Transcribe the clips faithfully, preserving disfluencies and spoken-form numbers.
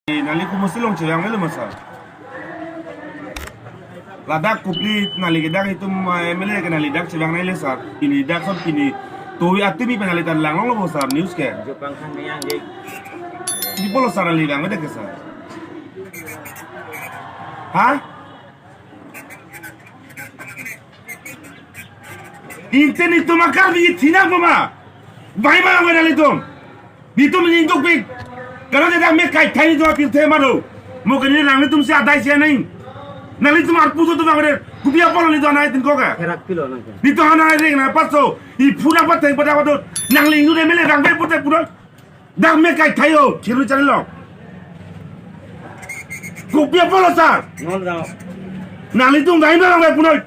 Nangli komatsi along chevang avelo ma sir? Ladak kopli nangli ke dak itum, ah, M L A ke nangli dak chevang nangli sir. Pini dak son pini tovi atumi pen nangli tan langlonglo bo sir news ke. Jopang khan yang ke. Di polo sir nangli vang dak ke sir. Ha? Inte netum a-Karbi thinang ma? Bai ma nang nanglitum. Netum ningduk pik. Kalau tidak me kai thai netum apirthe ma do. Mo kini nanglitum si adai si nang. Nanglitum arpu tu tu bang de. Kopi apolo netum anai tin ko ka. Herak pilo nang. Netum anai ring na paso. I pura pateng pada pada. Nangli indu M L A rang be pute pura. Dak me kai thai o, chiru chari lo. Kopi apolo sir. Nol dao. Nanglitum dai na lang punoi.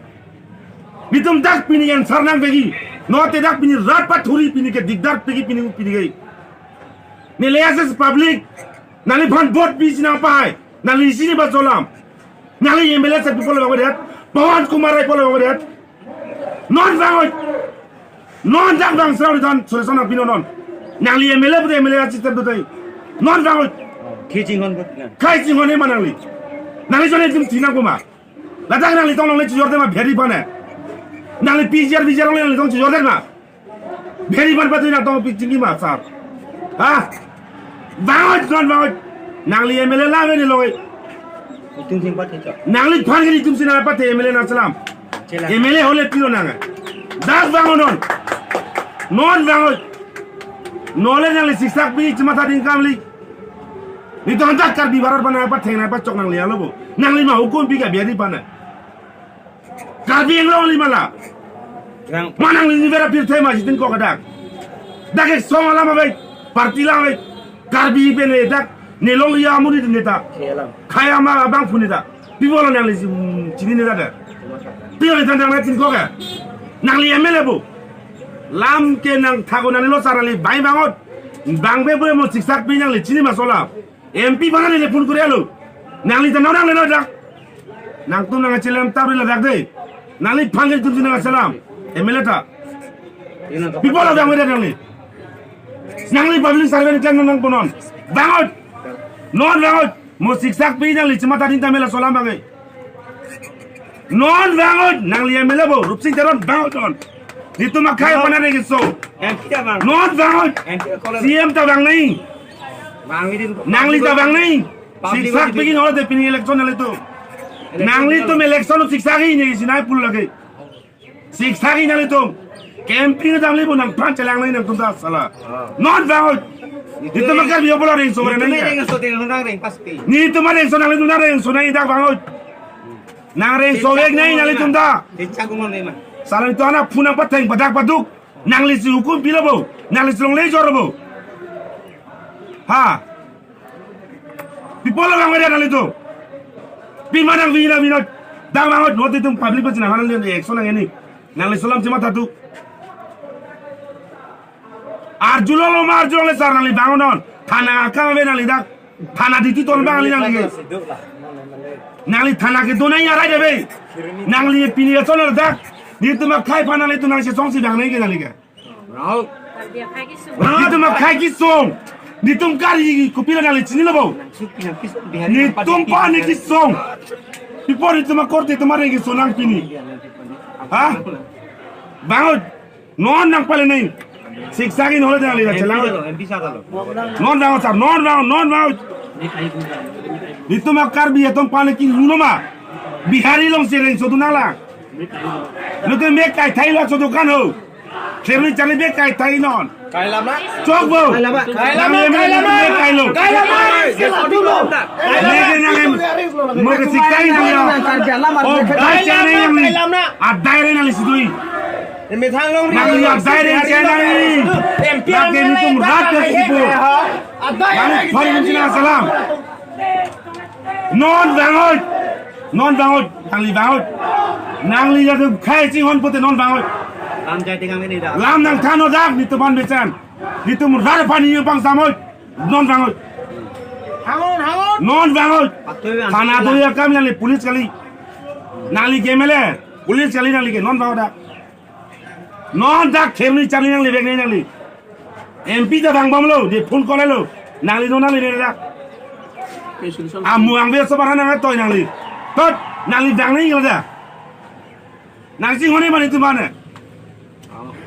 Netum dak pini answer nang pegi. Note dak pini rat pathuri pini ke dikdar pegi pini pini ke. Neli as a public. Nangli phan vote pisi nangpahai. Nangli isi ni ba cholam. Nangli M L A sir pi apolo bang det. Pawan Kumar Rai apolo bang det. Non vang oi. Non dak bang srau di dan solution nangpi non non. Nangli M L A pute M L A assistant pute. Non vang oi. Khei chinghon pute. Khei chinghon ma nangli. Nangli jone jim thinang ko ma. Ladak nangli tong longle chijor det ma bheri pane. Nangli P G R V G R longle nangli tong chijor det ma. Bheri pan patu nang tong pik chingki ma sir. Ha? Vang oi, non vang oi. Nangli M L A lang ni long oi. Itum sing pate chok. Nangli phan ke itum sing na pate M L A nang cholam. Chela. M L A hole pilo nang. Dak vang oi non. Non vang oi. Nole nangli siksak pi chima ta ding kamli. Netum dak Karbi barat pana pa theng na pa chok nangli alo bo. Nangli ma hukum pi ka biari pana. Karbi Anglong li mala. Rang. Ma nangli ni vera pirthe ma sitin ko kadak. Dak ek song alam abai, party alam abai. Karbi pen le dak, nelong ya muni neta. Khei alam. Khei ama abang puni ta. Pi apolo nangli si, mm, chini neta da. Pi apolo neta nang tin ko ka. Nangli M L A bo. Lam ke nang thago nangli lo sir nangli bai bangot. Bang be bo mo siksak pi nangli chini ma cholam. M P bana neli phone kuri alo. Nangli ta nang nang le dak. Nangtum nang chelam tab le dak de. Nangli phan ke itum si nang chelam. M L A ta. Pi apolo vang oi nangli. Nangli public servant kan nang punon. Vang oi. Non vang oi. Mo siksak pi nangli chima ta ding ta M L A cholam bang oi. Non vang oi, nangli M L A bo, Rupsing Teron vang oi non. Netum akhei pana reng keso. M P ta vang. Non vang oi. M P ta kolor. C M ta vang nai. Vang ni din. Nangli ta vang nai. Public siksak vote pegi nol de pini election nanglitum. Election nanglitum election siksak ni sinai pul lagi. Siksak nanglitum. Campaign dam li bo nangphan chelang nai nangtum ta sala. Ah. Non vang oi. Netum a-Karbi apolo rengso. Netum nai rengso, netum nang reng pas pi. Netum rengso nanglitum nang rengso nai dak vang oi. Nang rengso vek nai nanglitum ta. Kecha kumon nai ma. Sala netum ana phun nang patheng padak paduk. Nangli si hukum pilo bo. Nangli si longle jor bo. Ha. Pi apolo vang oi nanglitum. Pi ma nang vina vina. Dak vang oi, note itum public pachina hanan le action nang ini. Nangli cholam chima ta tu. Arjulong lo ma arjulong le sir nangli vang oi non. Thana akam ave nangli dak. Thana duty ton bang nangli nangli ke. Nangli thana kedo nai arai de be. Nangli pini ya chon dak. Netum akhei pana le tu nang si song si vang nai ke nangli ke. Rao. Netum akhei kesung. Netum Karbi kopilo nangli chinilo bo. Netum pa ne kesung. Pi apot netum akorte atum areng keso nang pini. Ha? Vang oi. Non nang pale nai. Siksak ni hole nangli chelang. M P sa ta lo. Non vang oi sir, non vang oi, non vang oi. Netum a-Karbi atum pale ki luno ma. Bihari along si rengso tu nang la. Netum me kai thai lo so dukan ho. Kherni charli be kai thai non. Kai lam na? Chok bo. Kai lam na? Kai lam na? Nang ye kai lo. Kai lam na? Kai lam na? Nang ye nang em. Mo ke siktai dia. Oh, kai channel yang ni. Kai lam na? Adai re nangli sidui. Methang long. Nangli adai re channel ni. M P nang ke netum rat ke sipu. Adai. Nang phari nang sina salam. Non vang oi. Non vang oi. Nangli vang oi. Nangli ya tu khai ching hon pute non vang oi. Lam jai tingang ini dah. Lam nangthan oi dak netum an besan. Netum rat pani yang pang sam oi. Non vang oi. Hangon, hangon. Non vang oi. Patoi vang. Thana do ya kam nangli police kali. Nangli ke M L A. Police kali nangli ke non vang oi dak. Non dak kherni charli nangli bek nangli. M P ta vang bom lo, de phone call lo. Nangli non nangli ne dak. Amu angve sobar nang toi nangli. Tot, nangli dang nangli kala da. Nang si hone mane tu mane.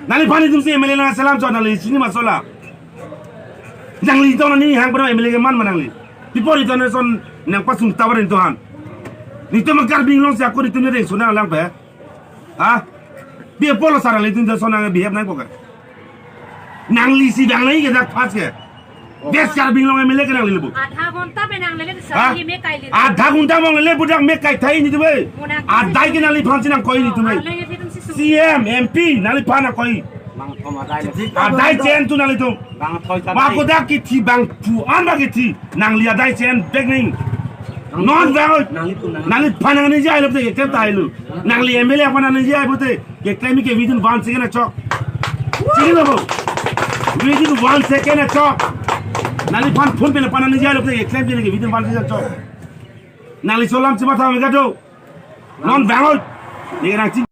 Nangliphan itum si M L A nangselam chot nangli chini ma sola. Nangli to nani hang pura M L A keman ma nangli. Pipor itum ne son nangpasung tawar itum han. Nitum Karbi Anglong si ako nitum ne reng sunang lang pe. Ha? Bi apolo sar nanglitum son nang behave nangpo ke. Nangli si dang nangli ke dak pas ke. West Karbi Anglong M L A ke nangli le bu. Adha ghonta pen nanglele, ha? Sari me kai le. Adha ghonta pen nanglele bu dak me kai thai nitum e. Adai ke nangliphan si nangkoi nitum e. Arle ye fitum si su. C M, M P nangliphan nangkoi. Bang thom adai le. Adai chen tu nanglitum. Bang thoi chan. Wa ko dak kithi bangphu an ba kithi. Nangli adai chen bek ning. Non bang oi. Nanglitum nang. Nangliphan nangji ai lo te ke tai lo. Nangli M L A aphan nangji ai bo te. Keklem ke within one second achok. Chini lo bo. Within one second achok. Nangliphan phone pen aphan nangji ai lo te keklem ke within one second achok. Nangli cholam chimatha me kado. Non bang oi. Ni nang ching